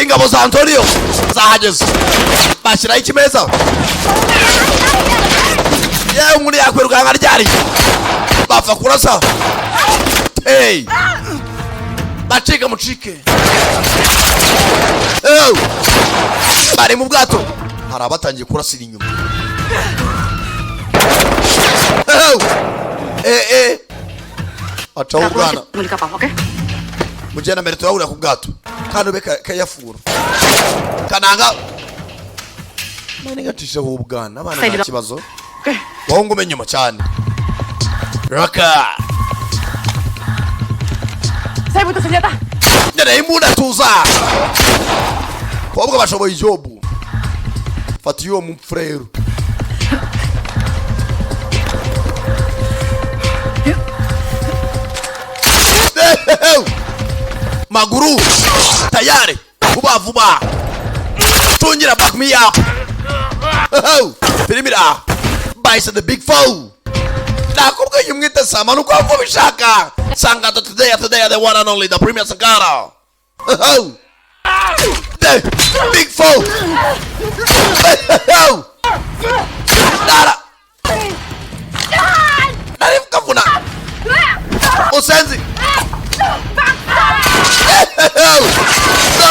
Ingabo za Antonio zahageze, bashyiraho ikimeza. Yewe, umuntu yakwirukanka ryari? Bapfa kurasa. Hey, bacika mucike. Ew! Bari mu bwato, hari abatangiye kurasira inyuma. Ew! Eh, eh, acaho ubwana. Tunggu di kapal, oke? Mugenda mbere, turahurira ku bwato. Kandi ube kayafura kananga mani gacisheho ubwana abana, nta kibazo. Oke. Wowe ngume inyuma cyane raka. Saya butuh senjata. Nkeneye imbunda, tuza. Kobwa bashoboye ijob. Fata iyo mupfureru. Maguru tayari, vuba vuba, tungira. Back me up. Filimi ira bahise The Big Four. Nakubwiye umwite sama nuko wumva ubishaka. Sankara today, today, the one and only, the premier Sankara, The Big Four. Dara nari kavuna usenzi. Dore.